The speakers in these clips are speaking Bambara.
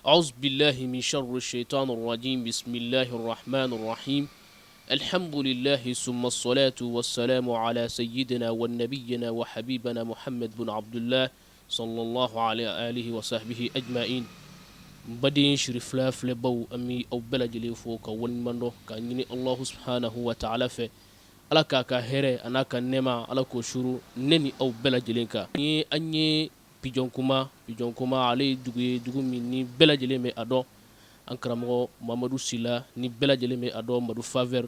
أعوذ بالله من شر الشيطان الرجيم بسم الله الرحمن الرحيم الحمد لله ثم الصلاة والسلام على سيدنا ونبينا وحبيبنا محمد بن عبد الله صلى الله على آله وصحبه أجمعين. N baden sirifila filɛbaw, an bɛ aw bɛɛ lajɛlen fo ka waleɲuman dɔn ka ɲini Alahu subahanahu wa taala fɛ, Ala k'a ka hɛrɛ a n'a ka nɛɛma, Ala k'o suuru ne ni aw bɛɛ lajɛlen kan. Ni an ye Pijɔnkuma, Pijɔnkuma ale ye dugu ye, dugu min ni bɛɛ lajɛlen bɛ a dɔn. An karamɔgɔ Mamadu Sila ni bɛɛ lajɛlen bɛ a dɔn, Madu Faveur,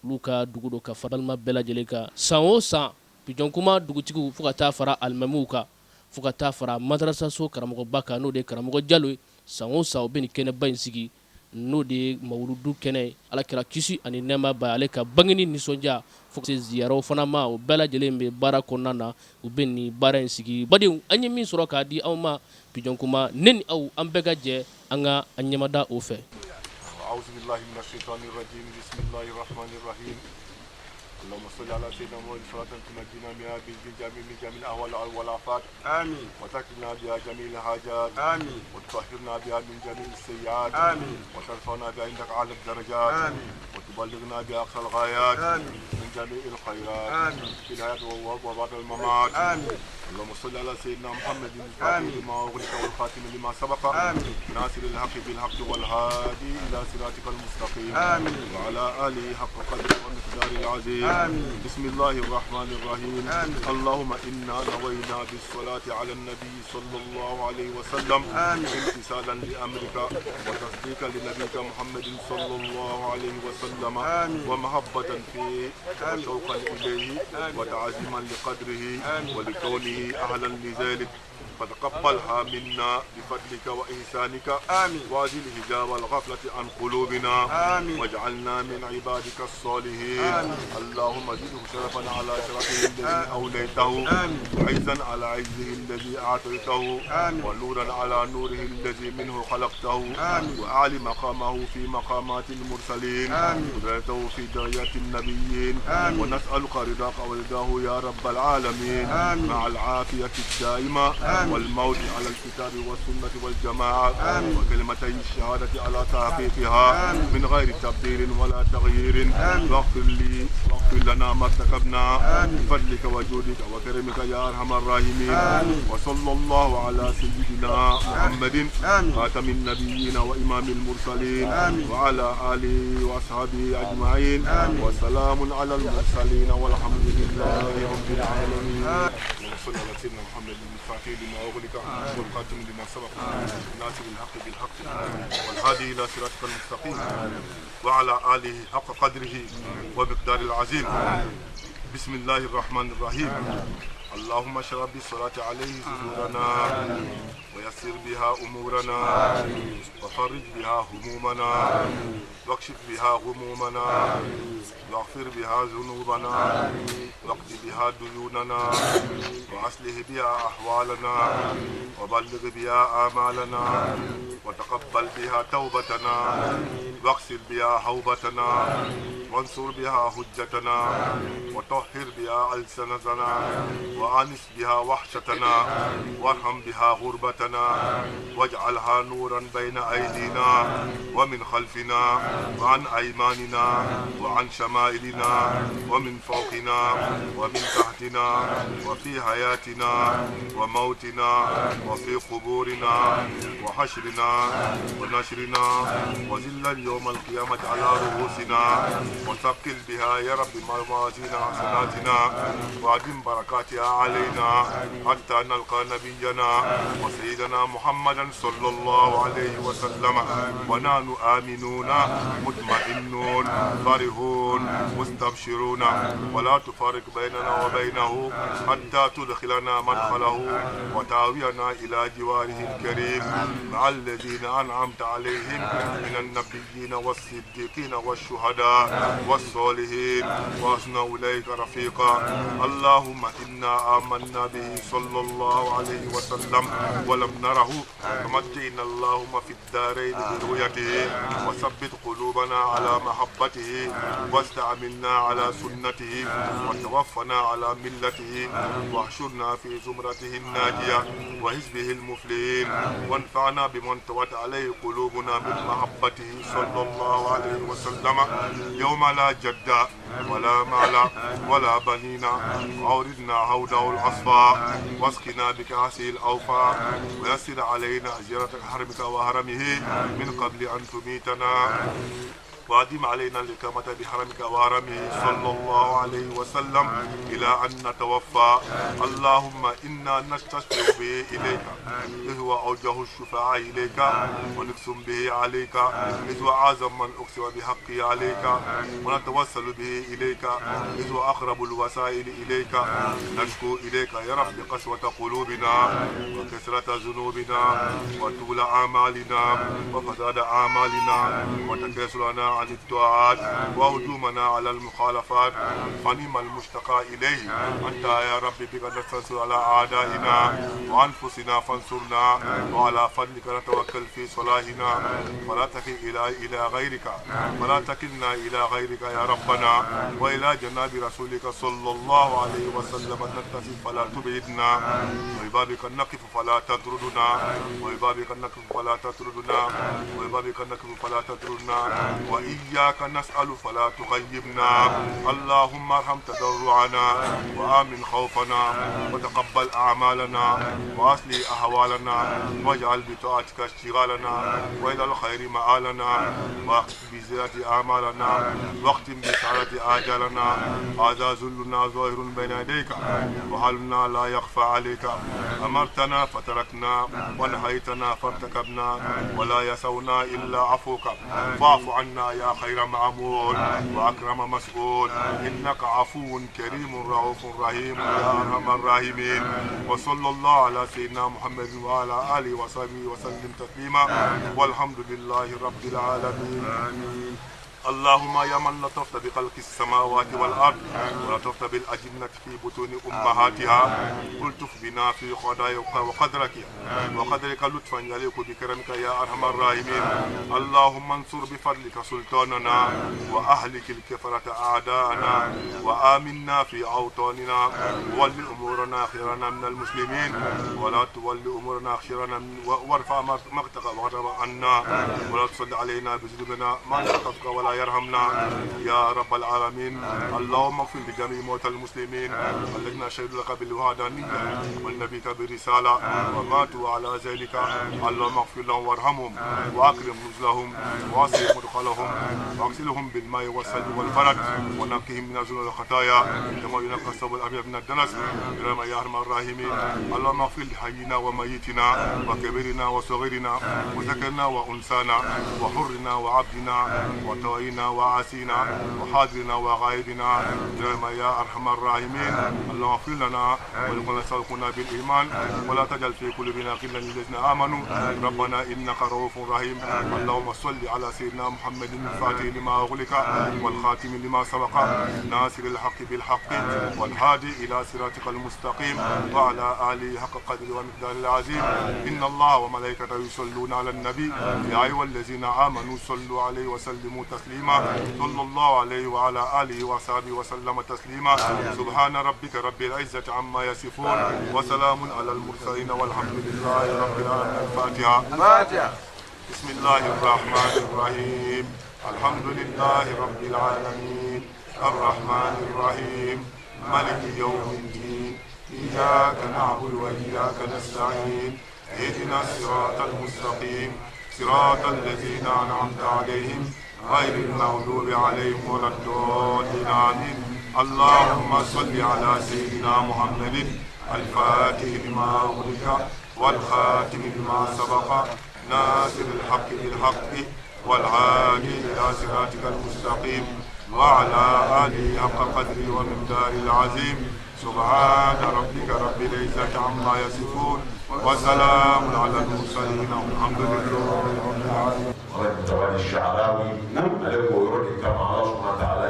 olu ka dugu don, ka fara balima bɛɛ lajɛlen kan. San o san, Pijɔnkuma dugutigiw, fo ka taa fara alimamiw kan, fo ka taa fara madarasaso karamɔgɔba kan, n'o de ye karamɔgɔ Jalo ye, san o san u bɛ nin kɛnɛba in sigi, n'o de ye mawuludu kɛnɛ ye, Ala kira kisi ani nɛɛma b'a ye, ale ka bangeni nisɔndiya, fo ka se ziyaraw fana ma. O bɛɛ lajɛlen bɛ baara kɔnɔna na, u bɛ nin baara in sigi. Badenw, an ye min sɔrɔ k'a di aw ma Pijɔnkuma, ne ni aw, an bɛɛ ka jɛ an ka an ɲɛmada o fɛ. اللهم صل على سيدنا محمد صلاة تنجينا بها من جميع الأهوال والآفات. آمين. وتكفينا بها جميع الحاجات. آمين. وتطهرنا بها من جميع السيئات. آمين. وترفعنا بها عندك أعلى الدرجات. آمين. وتبلغنا بها أقصى الغايات. آمين. من جميع الخيرات. آمين. في الحياة وبعد الممات. آمين. اللهم صل على سيدنا محمد الفاتح لما أغلق والخاتم لما سبق. آمين. ناصر الحق بالحق والهادي إلى صراطك المستقيم. آمين. وعلى آله حق قدره ومقداره العظيم. آمين. بسم الله الرحمن الرحيم. آمين. اللهم إنا نوينا بالصلاة على النبي صلى الله عليه وسلم. آمين. امتثالا لأمرك وتصديقا لنبيك محمد صلى الله عليه وسلم. آمين. ومحبة فيه آمين. وشوقا إليه. آمين. وتعظيما لقدره. آمين. ولكونه أهلا لذلك، فتقبلها منا بفضلك وإحسانك. آمين. وازل حجاب الغفلة عن قلوبنا. آمين. واجعلنا من عبادك الصالحين. آمين. اللهم زده شرفا على شرفه الذي أوليته. آمين. وعزا على عزه الذي أعطيته. آمين. ونورا على نوره الذي منه خلقته. آمين. وأعلي مقامه في مقامات المرسلين. آمين. ودرجته في درجات النبيين. آمين. ونسألك رضاك ورضاه يا رب العالمين. آمين. مع العافية الدائمة. آمين. والموت على الكتاب والسنة والجماعة. آمين. وكلمتي الشهادة على تحقيقها. آمين. من غير تبديل ولا تغيير. آمين. واغفر لي واغفر لنا ما ارتكبنا. آمين. بفضلك وجودك وكرمك يا أرحم الراحمين. آمين. وصلى الله على سيدنا محمد. آمين. خاتم النبيين وإمام المرسلين. آمين. وعلى آله وأصحابه أجمعين. آمين. وسلام على المرسلين والحمد لله رب العالمين. اللهم صل على سيدنا محمد الفاتح لما أغلق والخاتم لما سبق ناصر الحق بالحق والهادي إلى صراطك المستقيم وعلى آله حق قدره ومقدار العظيم. بسم الله الرحمن الرحيم. اللهم اشرح بالصلاة عليه صدورنا، ويسر بها أمورنا، وفرج بها همومنا، واكشف بها غمومنا، واغفر بها ذنوبنا، واقض بها ديوننا، وأصلح بها أحوالنا، وبلغ بها آمالنا، وتقبل بها توبتنا، واغسل بها حوبتنا، وانصر بها حجتنا، وطهر بها ألسنتنا، وآنس بها وحشتنا، وارحم بها غربتنا، واجعلها نورا بين أيدينا ومن خلفنا وعن أيماننا وعن شمائلنا ومن فوقنا ومن تحتنا وفي حياتنا وموتنا وفي قبورنا وحشرنا ونشرنا وذلا يوم القيامة على رؤوسنا، وثقل بها يا رب موازين حسناتنا، وأدم بركاتها علينا حتى نلقى نبينا وسيدنا محمدا صلى الله عليه وسلم ونحن آمنون مطمئنون فرحون مستبشرون، ولا تفارق بيننا وبينه حتى تدخلنا مدخله وتاوينا إلى جواره الكريم مع الذين أنعمت عليهم من النبيين والصديقين والشهداء والصالحين وحسن أولئك رفيقا. اللهم إنا آمنا به صلى الله عليه وسلم ولم نره، فمتعنا اللهم في الدارين برؤيته، وثبت قلوبنا على محبته، واستعملنا على سنته، وتوفنا على ملته، واحشرنا في زمرته الناجية وحزبه المفلحين، وانفعنا بمن توت عليه قلوبنا من محبته صلى الله عليه وسلم يوم لا جد ولا مال ولا بنين. وأوردنا هوده الأصفى، واسقنا بكأسه الأوفى، ويسر علينا زيارة حرمك وهرمه من قبل أن تميتنا، وأدم علينا الإقامة بحرمك وهرمه صلى الله عليه وسلم إلى أن نتوفى. اللهم إنا نستشفع به إليك، إذ هو أوجه الشفعاء إليك، ونقسم به عليك، إذ هو أعظم من أقسم بحقه عليك، ونتوسل به إليك، إذ هو أقرب الوسائل إليك. نشكو إليك يا رب قسوة قلوبنا وكثرة ذنوبنا وطول أعمالنا وفساد أعمالنا وتكاسلنا عن الطاعات وهجومنا على المخالفات. فنعم المشتقى إليه أنت يا رب، بك نستنصر على أعدائنا وأنفسنا فانصرنا، وعلى فضلك نتوكل في صلاحنا، فلا تكل إلى غيرك، فلا تكلنا إلى غيرك يا ربنا، وإلى جناب رسولك صلى الله عليه وسلم نتصف فلا تبعدنا، وببابك نقف فلا تطردنا، وببابك نقف فلا تطردنا، وببابك نقف فلا تطردنا، وإياك نسأل فلا تغيبنا. اللهم ارحم تضرعنا وآمن خوفنا، وتقبل أعمالنا، وأصلح أحوالنا، واجعل بطاعتك اشتغالنا، وإلى الخير مآلنا، واختم بزيادة أعمالنا، واختم بسعادة آجالنا. هذا ذلنا ظاهر بين يديك، وحالنا لا يخفى عليك. أمرتنا فتركنا، ونهيتنا فارتكبنا، ولا يسونا إلا عفوك، فاعف عنا يا خير معمول وأكرم مسؤول، إنك عفو كريم رؤوف رحيم يا أرحم الراحمين. وصلى الله على سيدنا محمد وعلى آله وصحبه وسلم تسليما، والحمد لله رب العالمين. اللهم يا من لطفت بخلق السماوات والأرض، ولطفت بالأجنة في بطون أمهاتها، الطف بنا في قضائك وقدرك وقدرك لطفا يليق بكرمك يا أرحم الراحمين. اللهم انصر بفضلك سلطاننا، وأهلك الكفرة أعداءنا، وآمنا في أوطاننا، ول أمورنا خيرنا من المسلمين، ولا تول أمورنا خيرنا، وارفع مقتك وغضب عنا، ولا تصل علينا بذنوبنا ما لا ولا يرحمنا يا رب العالمين. اللهم اغفر لجميع موتى المسلمين الذين شهدوا لك بالوحدانية والنبيك بالرسالة وماتوا على ذلك. اللهم اغفر لهم وارحمهم، واكرم نزلهم، واسع مدخلهم، واغسلهم بالماء والثلج والبرد، ونقهم من الذنوب والخطايا كما ينقى الثوب الابيض من الدنس برحمتك يا ارحم الراحمين. اللهم اغفر لحينا وميتنا وكبيرنا وصغيرنا وذكرنا وانثانا وحرنا وعبدنا وطائنا وعاسينا وحاضرنا وغائبنا برحمتك يا ارحم الراحمين. اللهم اغفر لنا ولمن سبقنا بالايمان، ولا تجعل في قلوبنا غلا للذين امنوا، ربنا انك رؤوف رحيم. اللهم صل على سيدنا محمد الفاتح لما اغلق والخاتم لما سبق، ناصر الحق بالحق والهادي الى صراطك المستقيم، وعلى اله حق قدره ومقداره العظيم. ان الله وملائكته يصلون على النبي يا ايها الذين امنوا صلوا عليه وسلموا تسليما. صلى الله عليه وعلى اله وصحبه وسلم تسليما. سبحان ربك رب العزه عما يصفون، وسلام على المرسلين، والحمد لله رب العالمين. الفاتحه. الفاتحه. بسم الله الرحمن الرحيم. الحمد لله رب العالمين، الرحمن الرحيم، مالك يوم الدين، إياك نعبد وإياك نستعين، اهدنا الصراط المستقيم، صراط الذين أنعمت عليهم غير المغضوب عليهم ولا الضالين، آمين. اللهم صل على سيدنا محمد الفاتح لما أغلق والخاتم لما سبق، ناصر الحق بالحق والهادي إلى صراطك المستقيم، وعلى آله حق قدره ومقداره العظيم. سبحان ربك رب العزة عما يصفون، وسلام على المرسلين، والحمد لله رب العالمين. Muhammad Mutawalli Sha'rawi, ale k'o yɔrɔ de kama Ala subahana wa taala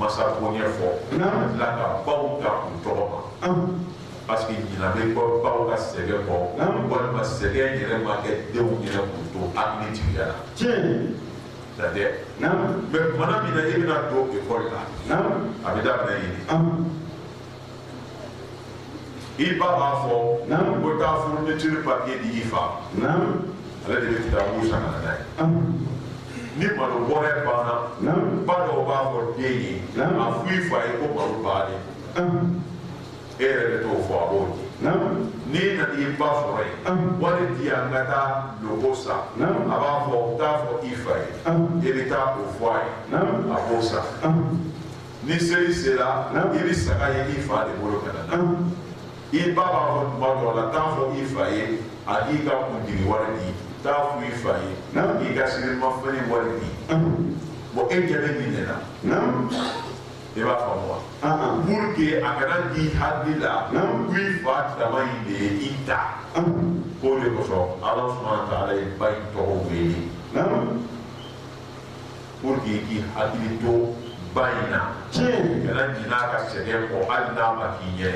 masa bonya fɔ ka tila ka baw ta u tɔgɔ ma parce que ɲina bɛ bɔ baw ka sɛgɛn kɔ walima sɛgɛn yɛrɛ ma kɛ denw yɛrɛ k'u to hakili jigiya la. C'est-à-dire mais tumana min na e bɛna don ekɔli la, a bɛ daminɛ yen de. I ba b'a fɔ ko taa fourniture papier di i fa, ale de bɛ kitabu san ka na n'a ye. Ni malo bɔrɛ banna, ba dɔw b'a fɔ den ye, a fɔ i fa ye ko malo bannen, e yɛrɛ bɛ t'o fɔ, a b'o di. N'i nana i ba sɔrɔ yen, wari di yan n ka taa loko san, a b'a fɔ taa fɔ i fa ye, i bɛ taa o fɔ a ye, a b'o san. Ni seli sera, i bɛ saga ye i fa de bolo ka na n'a ye. I ba b'a fɔ tuma dɔw la, taa fɔ i fa ye a k'i ka kuntigi wari di, taa fɔ i fa ye k'i ka selimafini wari di. Bon, e ɲɛ bɛ nin de la, i b'a faamu wa? Pour que a kana k'i hakili la ko i fa dama in de ye i ta. K'o de kosɔn Ala subahana taala ye ba in tɔgɔ wele, pour que i k'i hakili to ba in na, kana ɲinɛ a ka sɛgɛn kɔ hali n'a ma k'i ɲɛ.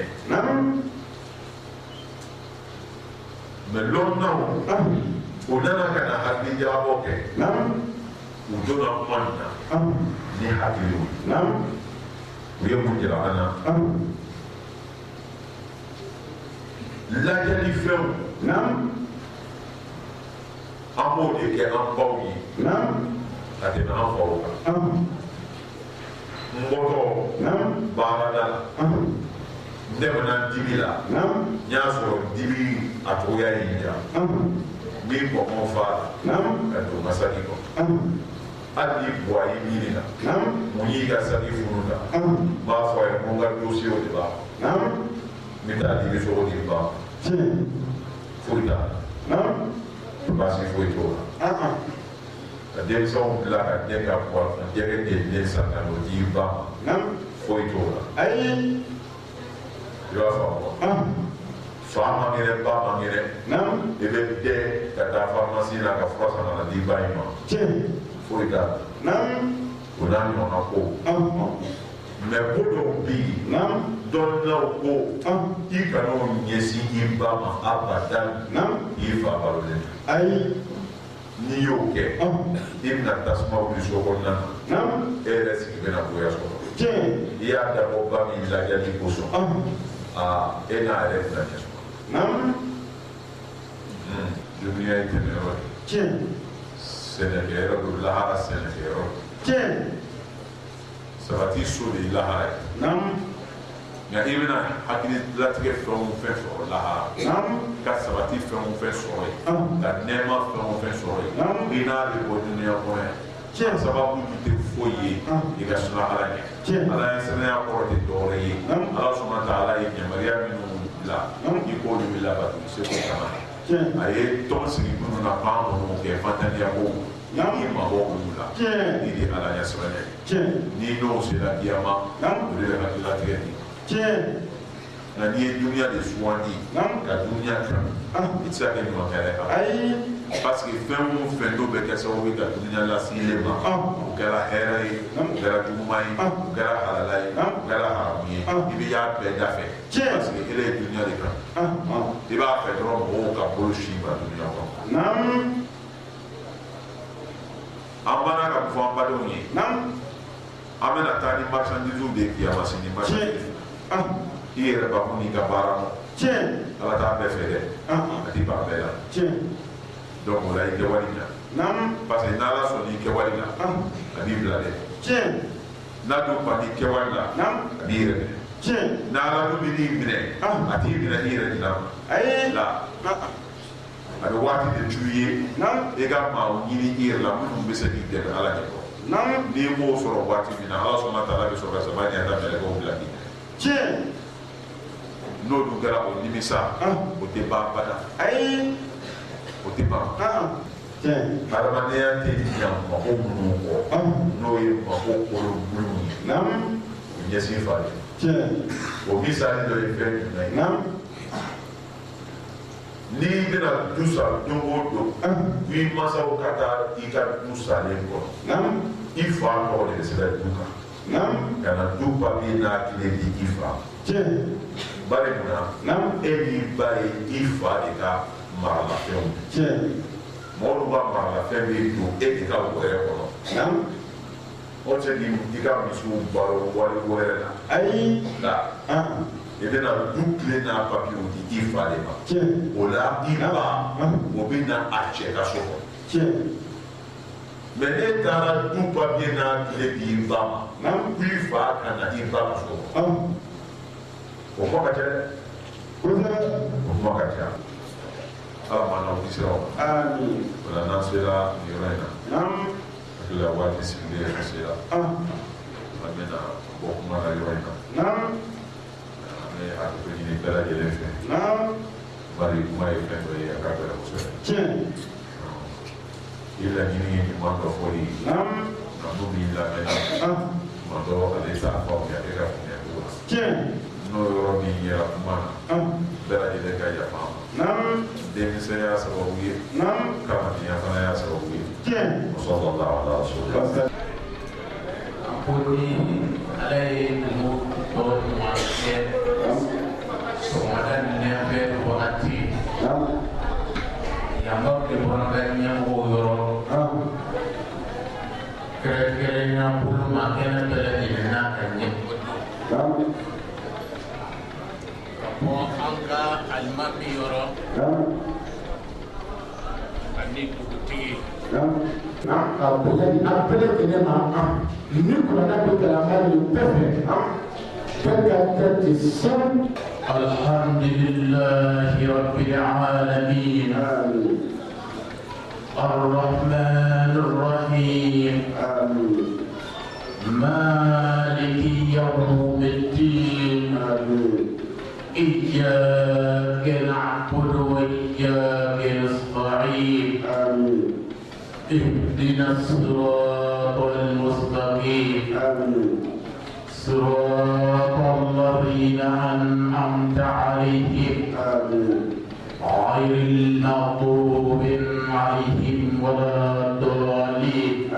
Mais lɔnnaw o nana ka na hakili jagabɔ kɛ, u donna kuma nin na ni hakiliw ye. U ye mun jira an na? Lajɛli fɛnw, an b'o de kɛ an baw ye ka tɛmɛ an faw kan. N bɔtɔ baarada la, n tɛmɛna dibi la, n y'a sɔrɔ dibi a cogoya ye n diya, n b'i kɔngɔ fa la ka don n ka saki kɔnɔ. Hali ni buwa y'i ɲininka mun y'i ka saki funu ta, n b'a fɔ a ye ko n ka dosiyew de b'a kɔnɔ, n bɛ taa dibi sogo di n ba ma. Foyi t'a la, baasi foyi t'o la. Ka denmisɛnw bila ka den ka buwa jɛgɛ jeninen san ka n'o di i ba ma, foyi t'o la. I b'a faamu wa? Fa man kɛnɛ, ba man kɛnɛ, i bɛ dɛ ka taa pharmacie la ka fura san ka na di ba in ma, foyi t'a la. O n'a ɲɔgɔnna ko. Mais ko dɔw bɛ yen, dɔnnilaw ko i kana o ɲɛsin i ba ma abada i fa balolen. N'i y'o kɛ, i bɛna tasuma wuli so kɔnɔna na, e yɛrɛ sigi bɛna goya sɔrɔ. I y'a dabɔ ba min lajɛli kosɔn, aa, e n'a yɛrɛ tɛna ɲɛ sɔrɔ. Dunuya ye tɛmɛyɔrɔ ye, sɛnɛkɛyɔrɔ don, lahara sɛnɛkɛyɔrɔ. Sabati so de ye lahara ye. Nka i bɛna hakili latigɛ fɛn o fɛn sɔrɔ lahara, ka sabati fɛn o fɛn sɔrɔ yen, ka nɛɛma fɛn o fɛn sɔrɔ yen, i n'a bɛ bɔ dunuya kɔnɔ yan, sababu tɛ foyi ye i ka siran Ala ɲɛ. Ala ye sɛnɛya kɔrɔ tɛ dɔwɛrɛ ye, Ala subahana taala ye yamaruya minnu bila i k'olu bɛ labato i seko kama. A ye tɔn sigi minnu na k'an minnu kɛ fantaniya ko, i mabɔ olu la, i de Ala ɲɛ siranya ye. N'i n'o sera kiyama, o de bɛ hakililatigɛ di. Nka n'i ye dunuya de sugandi ka dunuya kanu, i tɛ se ka kɛ ɲumankɛla ye. Parce que fɛn o fɛn n'o bɛ kɛ sababu ye ka dunuya lase i ma, o kɛra hɛrɛ ye, o kɛra juguman ye, o kɛra halala ye, o kɛra haramu ye, i bɛ y'a bɛɛ da fɛ, parce que e ye dunuya de kanu. I b'a fɛ dɔrɔn mɔgɔw ka bolo sin ma dunuya kɔnɔ. An banna ka fɔ an badenw ye, an bɛna taa ni marchandise de ye kiyama sini. Marchandise, i yɛrɛ bakun n'i ka baara nɔ, Ala t'a bɛɛ fɛ dɛ, a ti ban bɛɛ la. Donc o la i kɛwale ɲa, parce que n'Ala sɔnna i kɛwale la, a b'i bila dɛ. N'a dun banna i kɛwale la, a b'i yɛrɛ minɛ. N'Ala dun bɛ n'i minɛ, a t'i minɛ i yɛrɛ ɲinɛ ma la, a bɛ waati de t'u ye i ka maaw ɲini i yɛrɛ la minnu bɛ se k'i dɛmɛ Ala ɲɛkɔrɔ. N'i m'o sɔrɔ waati min na, Ala sɔnna taala bɛ sɔrɔ ka saba ɲɛ ta mɛlɛkɛw bila k'i minɛ. N'o dun kɛra, o nimisa o tɛ ban bada, o tɛ ban. Hadamadenya tɛ ɲa mako minnu kɔ, n'o ye mako kolo buluw ye, o ɲɛsin fa ye. O misali dɔ ye fɛn jumɛn ye? N'i bɛna du san don o don, i mansaw ka taa i ka du salen kɔnɔ, i fa tɔgɔ de bɛ sɛbɛn du kan. Ka na du papier n'a tile di i fa. Bari mun na e n'i ba ye i fa de ka maralafɛnw. Mɔgɔ dɔw ka maralafɛn bɛ don e de ka wɛrɛ kɔnɔ. O tɛ k'i ka misiw balo wari wɛrɛ la. Ayi. Nka i bɛna du tile n'a papiyew di i fa de ma. O la i ba o bɛ na a cɛ ka so kɔnɔ. Mais n'e taara du papiye n'a tile di i ba ma, k'i fa ka na i ba ka so kɔnɔ, o kuma ka ca dɛ. O kuma ka ca. Ala m'an n'aw kisi o ma. O la n'an sera nin yɔrɔ in na, hakili la waati sigilen yɛrɛ sera. An bɛna bɔ kuma la yɔrɔ in na. An bɛ hakili ɲini bɛɛ lajɛlen fɛ. Bari kuma ye fɛn dɔ ye a ka gɛlɛn kosɛbɛ. I laɲini ye ɲuman dɔ fɔli ye. Nka n'o b'i lamɛn tuma dɔ ale t'a faamuya e ka faamuya cogo la. N'o yɔrɔ min yɛrɛ kuma na, bɛɛ lajɛlen ka yafa an ma. Denmisɛnya sababu ye, kamadenya fana y'a sababu ye. Sallallahu alaihi wa sallam. A ko ni Ala ye dugu tɔ ɲuman kɛ sɔgɔmada nɛfɛ wagati, yamaru de bɔra ka ɲɛmɔgɔw yɔrɔ, kɛrɛnkɛrɛnnenya bolo ma kɛnɛ bɛɛ lajɛlen n'a ka ɲɛmɔgɔ don ka bɔ an ka alimami yɔrɔ ani dugutigi. Ka bonya di an bɛɛ lajɛlen ma ni kuranɛ bɛ kalan an ka nin bɛɛ fɛ bɛɛ ka kɛ ten sanu. الحمد لله رب العالمين الرحمن الرحيم مالك يوم الدين إياك نعبد وإياك نستعين اهدنا الصراط المستقيم صراط الذين أنعمت عليهم غير المغضوب عليهم ولا الضالين.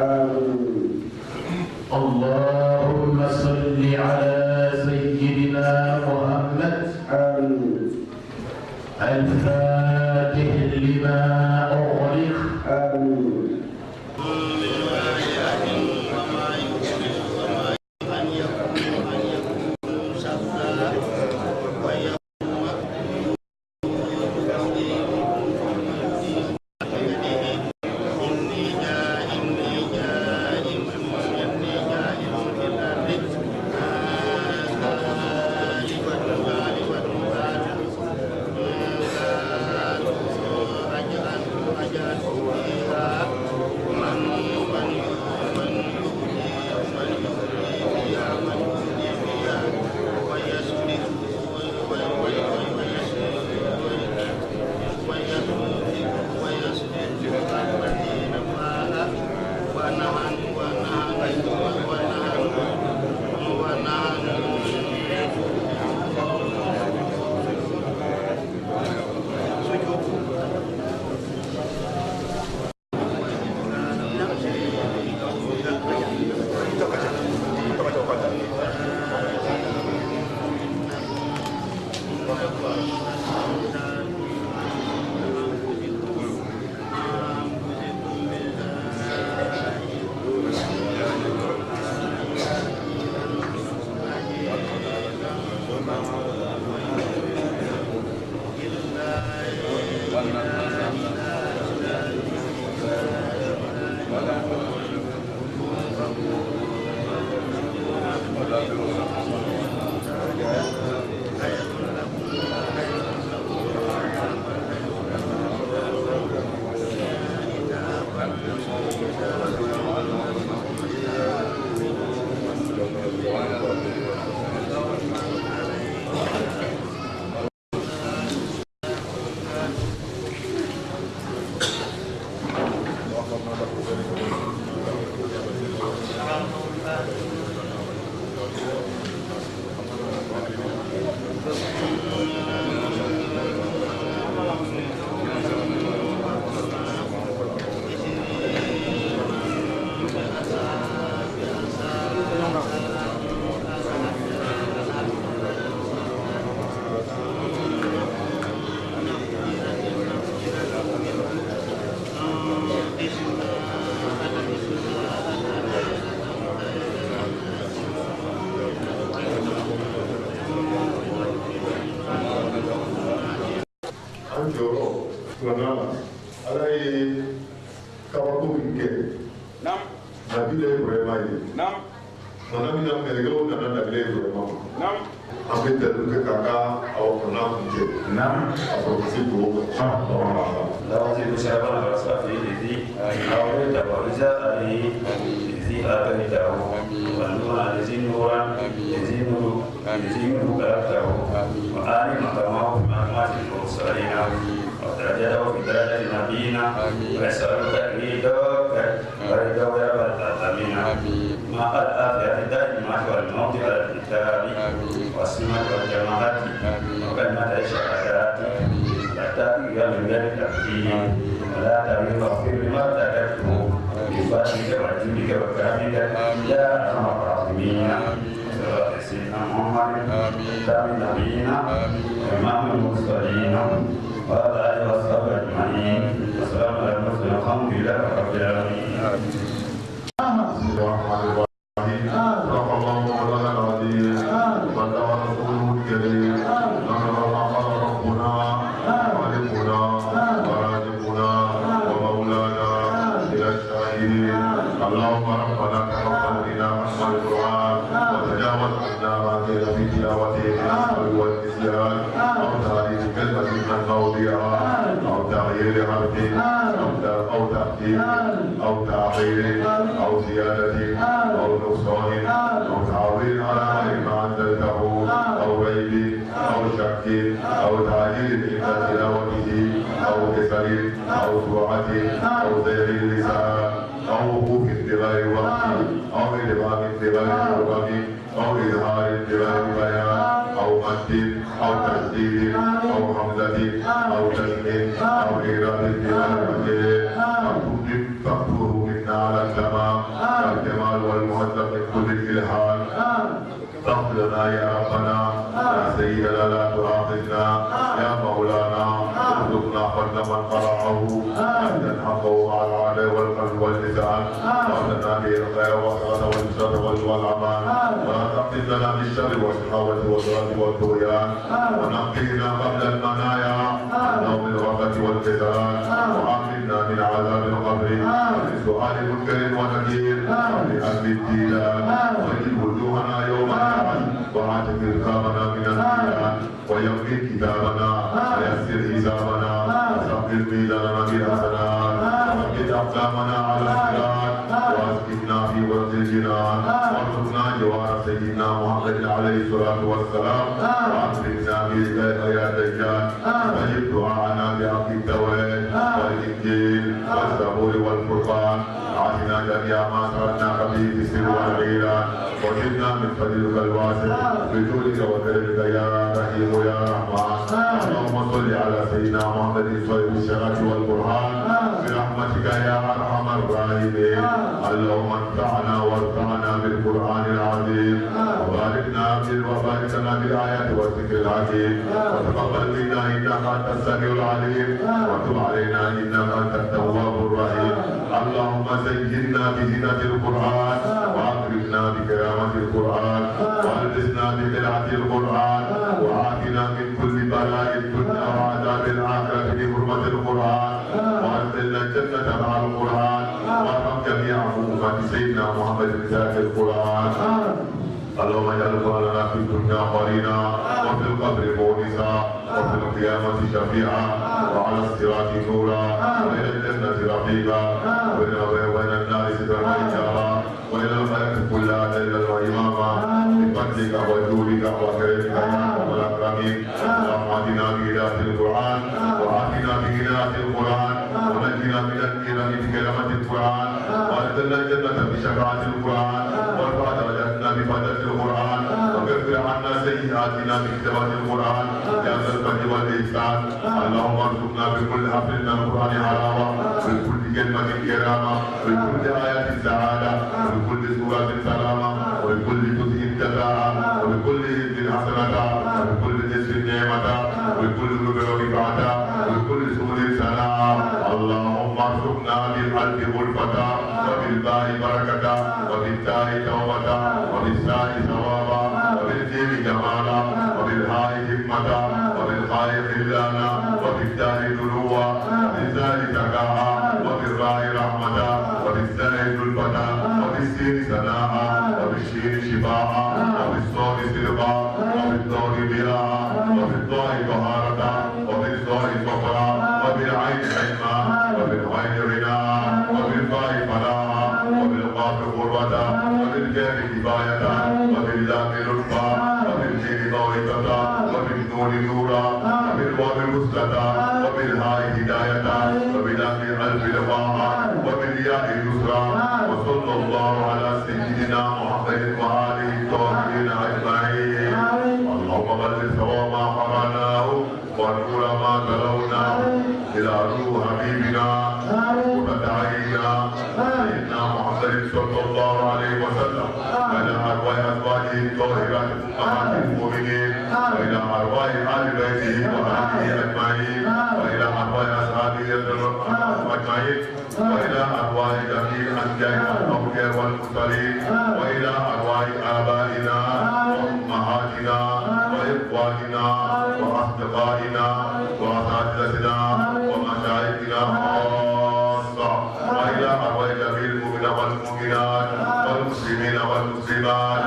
اللهم صل على سيدنا محمد الفاتح لما أغلق Thank you. min kɛ Nabila Ibrahima ye mana min na mɛlɛkɛw nana Nabila Ibrahima ma an bɛ dalilu kɛ k'a ka aw kɔnɔ kuncɛ ka sɔrɔ ka se dugawu ma. لا شرفا وصافي الذي أوليت ورزاء الذي آتيته والنور الذي نورا الذي نور الذي منه كلبته وآل مقامه في مقامات المرسلين ودرجته في درجة نبينا ويسألك رضاك ورضا رب العالمين مع العافية الدائمة والموت على الكتاب والسنة والجماعة وكلمة الشهادات لا تأتي من غير تأتي ولا تغير واغفر لما تركته بفضلك وجودك وكرمك يا أرحم الراحمين. صلى سيدنا محمد خاتم النبيين وإمام المرسلين وعلى آله وصحبه أجمعين والسلام على المرسلين والحمد لله رب العالمين. بسم الله الرحمن الرحيم. صدق الله مولانا العظيم وبلغ رسوله الكريم. نحن قال ربنا خالقنا ورازقنا ومولانا الى الشاهدين. اللهم ربنا تقبل منا حق القران وتجاوز عنا ما قيل في تلاوته من السهو والنسيان او تعريف كلمه من موضعها او تغيير حرف او تأثير او تعطيل او زياده او نقصان او تعويل على غير ما انزلته او ريب او شك او تعجيل عند تلاوته او كسل او سرعه او زيغ اللسان او وقوف بغير وقت او ادغام بغير حرم او اظهار بغير بيان او مد او تشديد او حمزه او تسمين او ايراد بغير وجه. فاكتبه منا على التمام الجمال والمهذب من كل الالحان. فاغفر لنا يا ربنا يا سيدنا لا تؤاخذنا يا مولانا ارزقنا فضل من قرأه أن حقه على العدل والقلب واللسان. واغفر به الخير والسعادة والبشر والأمان ولا تقض لنا بالشر والشقاوة والضلال والطغيان ونقينا قبل المنايا عن نوم الغفلة والكسلان وعافنا من عذاب القبر ومن سؤال منكر ونكير ومن أهل الديدان. وجد وجوهنا يوم البعث وعاتق رقابنا من النيران ويمن كتابنا ويسر حسابنا وثقل ميزاننا بالحسنات وثبت أقدامنا على الصراط وأسكننا في غرز الجنان وارزقنا جوار سيدنا محمد عليه الصلاة والسلام وأكرمنا بلقائك يا دجال. واستجب دعاءنا بحق التوراة والإنجيل والزبور والفرقان. أعطنا جميع ما سألناك به في السر والإعلان وزدنا من فضلك الواسع بجودك وكرمك يا رحيم يا رحمن. اللهم صل على سيدنا محمد صاحب الشرف والبرهان برحمتك يا أرحم الراحمين. اللهم انفعنا وارفعنا بالقرآن العظيم وباركنا وبارك لنا بالآيات والذكر الحكيم وتقبل منا إنك أنت السميع العليم وتب علينا إنك أنت التواب الرحيم. اللهم زينا بزينة القرآن وأكرمنا بكرامة القرآن وألبسنا بقراءة القرآن وعافنا من كل بلاء الدنيا وعذاب الآخرة بحرمة القرآن وأدخلنا الجنة مع القرآن وارحم جميع أمة سيدنا محمد بذات القرآن. اللهم اجعل قرآننا في الدنيا قرينا وفي القبر مونسا وفي القيامة شفيعا وعلى الصراط نورا وإلى الجنة رفيقا وإلى النار سترا وحجابا وإلى الخير كلها دليلا وإماما بفضلك وجودك وكرمك يا أكرم الأكرمين. اللهم اهدنا بهداية القرآن وعافنا بهداية القرآن ونجنا من النيران بكلمة القرآن وأدخلنا الجنة بشفاعة القرآن وارفع درجاتنا بفضل القرآن وكفر عنا سيئاتنا بكتابة القرآن يا ذا الفضل والإحسان. اللهم ارزقنا بكل حرف من القرآن حلاوة، بكل كلمة كرامة، بكل آية سعادة، وبكل سورة سلامة، وبكل جزء جزاء، وبكل حزب حسنة، وبكل جسم نعمة، وبكل ربع رفعة، وبكل سور سناء. اللهم ارزقنا بالقلب غرفة، وبالباء بركة، وبالتاء توبة، وبالساء ثوابا، وبالجيم جمالا، وبالهاء همة، وبالخاء خلانا، وبالدال دنوا، وبالزال زكاء، وبالراء رحمة، زلفة وبالسين سناء وبالشين شفاء وبالصاد صدقا وبالضاد ضياء وبالطاء طهارة وبالظاء ظفرا وبالعين علما وبالغين غناء وبالفاء فلاحا وبالقاف قربة وبالكاف كفاية وباللام لطفا وبالميم موعظة وبالنون نورا وبالواو وصلة وبالهاء هداية وبلام الألف لقاء وبالياء يسرا. وصلى الله على سيدنا محمد وآله الطاهرين أجمعين. اللهم بلغ ثواب ما قرأناه ونور ما تلوناه إلى روح حبيبنا ومتعينا سيدنا محمد صلى الله عليه وسلم، وإلى أرواح أزواجه الطاهرات أمهات المؤمنين، وإلى أرواح آل بيته وأهله أجمعين، وإلى أرواح أصحابه أجمعين، وإلى أرواح جميع الأنبياء والأولياء والمرسلين، وإلى أرواح آبائنا وأمهاتنا وإخواننا وأصدقائنا وأساتذتنا ومشايخنا خاصة، وإلى أرواح جميع المؤمنين والمؤمنات والمسلمين والمسلمات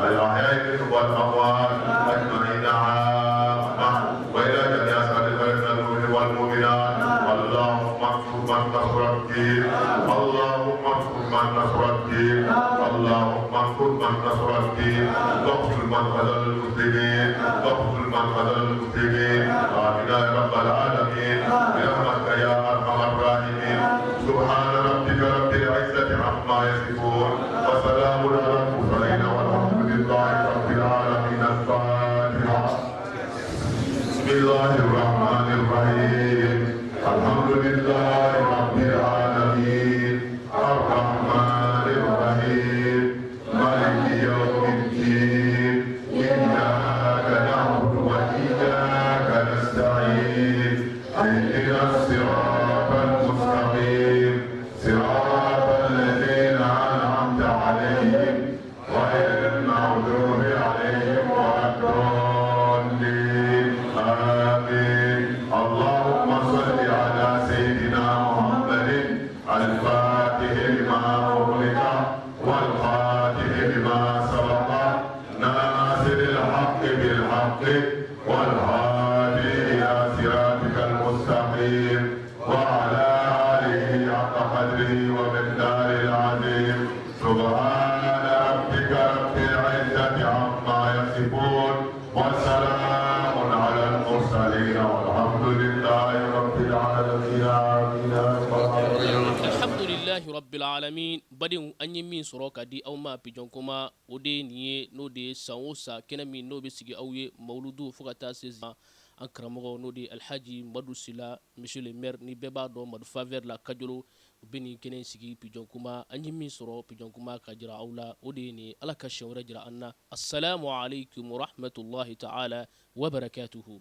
الأحياء منهم والأموات أجمعين عامة، وإلى جميع أصحاب الخير من المؤمنين والمؤمنات. اللهم انصر من نصر الدين، اللهم انصر من نصر الدين، اللهم انصر من نصر الدين، واقتل من خذل المسلمين، واقتل من خذل المسلمين. آمين يا رب العالمين برحمتك يا أرحم الراحمين. سبحان ربك رب العزة عما يصفون وسلام على المرسلين والحمد لله رب العالمين. الفاتحة. بسم الله الرحمن الرحيم. الحمد لله رب العالمين الرحمن الرحيم مالك يوم الدين إياك نعبد وإياك نستعين اهدنا الصراط المستقيم صراط الذين أنعمت عليهم غير المغضوب عليهم ولا الضالين. آمين. اللهم صل على سيدنا محمد الفاتح لما أغلق والخاتم لما سبق ناصر الحق بالحق والهادي إلى صراطك المستقيم وعلى آله حق قدره ومقداره العظيم. سبحان ربك رب العزة عما يصفون وسلام على المرسلين والحمد لله رب العالمين. آمين. Alhamdulillahi rabbil alamin. Badenw, an ye min sɔrɔ ka di aw ma Pigeon Kuma, o de ye nin ye, n'o de ye san o san kɛnɛ min n'o bɛ sigi aw ye mawuludu fo ka taa se an karamɔgɔ, n'o de ye Alhaji Madu Sila, monsieur le maire, ni bɛɛ b'a dɔn Madu Faveur la Kajolo, u bɛ nin kɛnɛ sigi Pigeon Kuma. An ye min sɔrɔ Pigeon Kuma ka jira aw la, o de ye nin ye. Ala ka siɲɛ wɛrɛ jira an na. Assalamu alaikum warahmatullahi ta'ala wa barakatuhu.